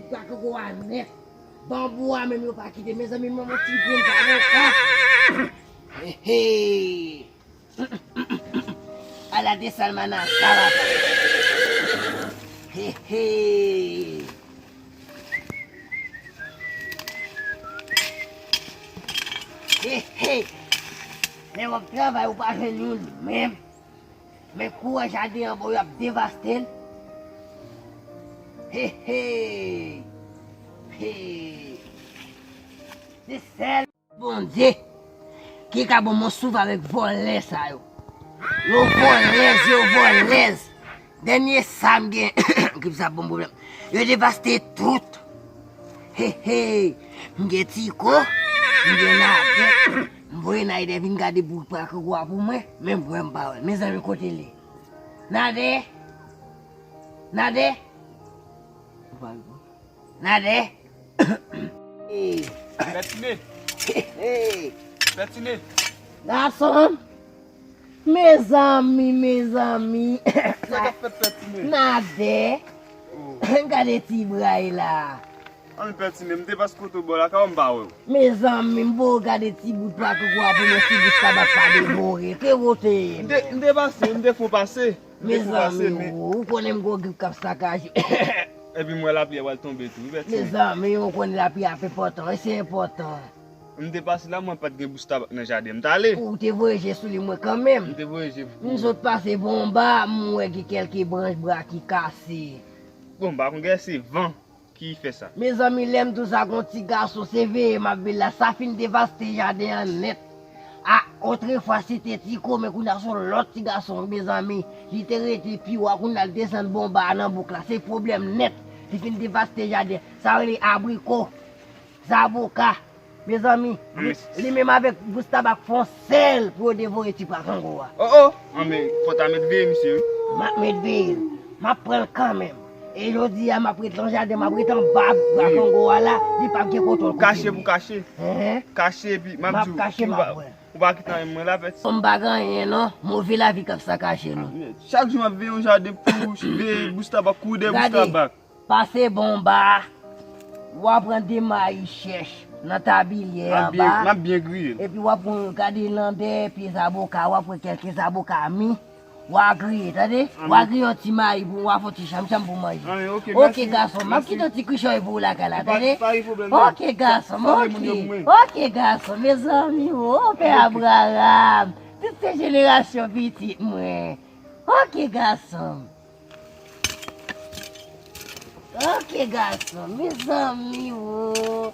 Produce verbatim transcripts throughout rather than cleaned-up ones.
Pran kangoura nèt. Banbou a menm yo pa kite. Mezanmi, mwen yon ti grenn zaboka. He, he. Ala de salmana sa la. He, he. He, he. Lè w ap travay, ou pa jwenn youn menm. Men kouran jaden an, bon, y ap devaste l. He, he. He. Se sèl Bondye ki ka ban mwen souf avèk vòlè sa yo. Yo vòlèz, yo vòlèz. Dènye sa m gen, ki sa bon pwoblèm. Yo devaste tout. He, he. M gen Tiko, m gen Nadè. M voye Nadè vin gade bout pa kangoura pou mwen, men m wè m pa wè l. Mezanmi, kote l ye? Nadè? Nadè? Nadè? Hey. Pètine. Hey. Pètine. Gason. Mezanmi, mezanmi. Sa k ap fèt, Pètine? Nadè. Oh. Gade ti bra l la. Ann, Pètine, m te pase kote w bò la, kòman m pa wè w? Mezanmi, m ba w gade ti bout pa kangoura pou mwen, si bout tabak pa devore. Ke wote ye? M te, m te pase, m te fon pase. Mezanmi, ou konnen m gwo grip k ap sakaje. Epi m wè lapli a pral tonbe tou, wi, Pètine. Mezanmi, ou konnen lapli a ap enpòtan, wi, se enpòtan. M te pase la, mwen pa t gen bous tabak nan jaden. M t ale. Ou te voye je sou li, mwen kanmenm. M te voye je pou ou. M sot pase bon ba, m wè gen kèlke branch bwa ki kase. Bon, m pa konn, gen se van ki fè sa. Mezanmi, lè m di w sa, gon ti gason, se veye m ap veye l la, sa fin devaste jaden an nèt. A, otrefwa, se te Tiko, men kounye a se yon lòt ti gason, mezanmi. Li te rete pi wo a, kounye a l desann bon ba a nan bouk la. Se pwoblèm nèt. Li fin devaste jaden. Sa yo rele abriko, zaboka. Mezanmi, li, li menm avèk bous tabak fè yon sèl pou yo devore ti pa kangoura. Oh, oh! Anben, fò ta mèt veye misye, wi. M ap mèt veye l. M ap pran l kanmenm. E jodi a, m ap ret nan jaden, m ap ret anba bwa kangoura la, li p ap gen kote l kote m ye. Kache pou kache. Enhen. Kache epi, m ap di w, m ap kache, m ap wè. Ou pa kite anyen mwen la, Pètine. M pa gen anyen, non. Move lavi k ap sakaje nou. Chak jou m ap veye yon jaden pou veye bous tabak, kouri dèyè bous tabak. Pase bon ba, w a pran de mayi chèch nan tabilyè anba. M ap byen griye l. Epi w a pran, gade nan dèyè pye zaboka, w a pran kèlke zaboka mi, w a griye, tande? W a griye yon ti mayi pou w a fè yon ti chanmchanm pou manje. Anyen, oke, mèsi. Oke, gason, m ap kite yon ti kichòy pou ou lakay la, tande? Pa gen pwoblèm, non. Oke, gason, oke. Oke, gason, mezanmi, o, pè Abraram, tout se jenerasyon pitit mwen. Oke, gason. Oke, gason, mezanmi, o.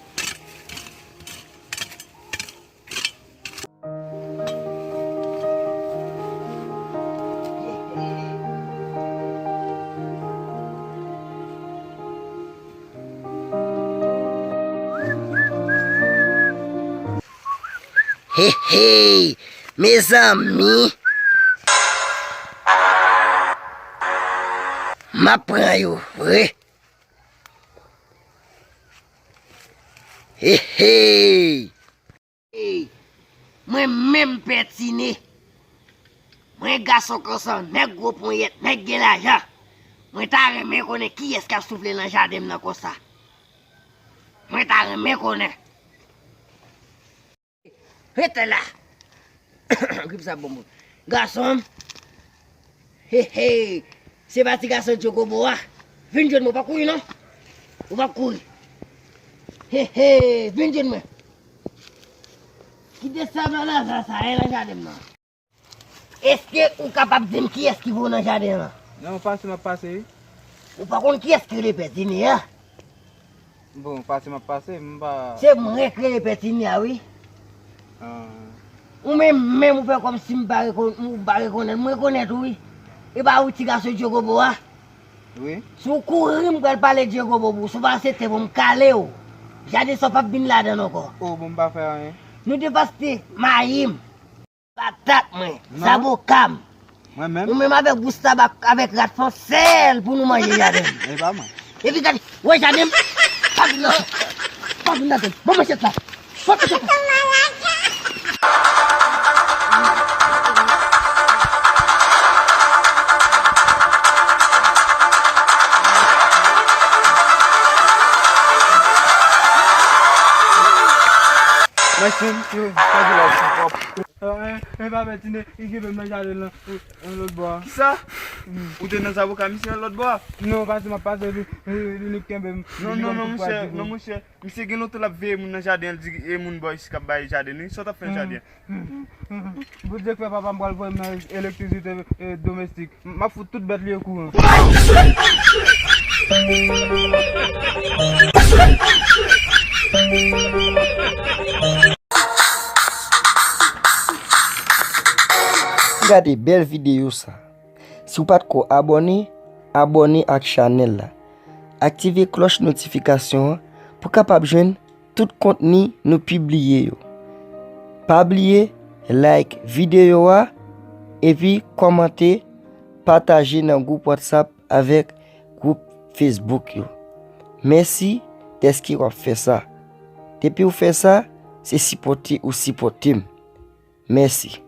Hey, hey, mezanmi. M ap pran yo vre. Hey, hey. Hey, mwen menm Pètine. Mwen gason konsan, nèg gwo ponyèt, nèg gen lajan. Mwen ta renmen konnen kiyès k ap soufle nan jaden m nan konsa. Mwen ta renmen konnen. Rete la. Grip sa bon moun. Gason m. He, he. Se pa ti gason Dyogobo a. Vin jwenn mwen, ou pa kouri non. Ou pa kouri. He, he. Vin jwenn mwen. Kite sa nan lajan sa, e nan jaden m nan. Èske ou kapab di m kiyès ki voye w nan jaden an? Non, pase m ap pase, wi. Ou pa konn kiyès ki rele Pètine a? Bon, pase m ap pase, m pa... Se mwen k rele Pètine a, wi. Ah. Ou menm, menm ou fè kòmsi m pa rekon-, ou pa rekonèt. M rekonèt ou, wi. E pa ou ti gason Dyogobo a? Wi. Si w kouri, m pral pale Dyogobo pou ou. Si w pa aksepte pou m kale w, jaden sa w p ap vin ladan l ankò. Oh, bon, m pa fè anyen. Nou devaste mayi m. Patat mwen, zaboka m. Mwen menm? Ou menm avèk bous tabak, avèk rat fè yon sèl pou nou manje jaden m. E pa mwen. Epi gade, wè jaden m. Pa vin nan, pa vin ladan l. Ban m manchèt la. Ban m manchèt la. Masin, yo, pa di la, w ap. E pa pè Tine, li kenbe m nan jaden lan, lòt bò a. Kisa? Ou te nan zaboka misye an lòt bò a? Non, pase m ap pase, li, li, li kenbe m. Non, non, non, monchè, non, monchè. Misye gen lontan l ap veye moun nan jaden an, li di e moun bò isi k ap bay jaden li. Sa w t ap fè nan jaden an? Bondye k fè papa m pral voye m nan elektrisite, e, domestik. M ap fout tout bèt li okouran. Gade bèl videyo sa. Si w pa t ko abòne, abòne ak chanèl la. Aktive klòch notifikasyon an pou w kapab jwenn tout kontni nou pibliye yo. Pa bliye like videyo a epi kòmante, pataje nan gwoup WhatsApp avèk gwoup Facebook yo. Mèsi dèske w ap fè sa. Depi w fè sa, se sipòte ou sipòte m. Mèsi.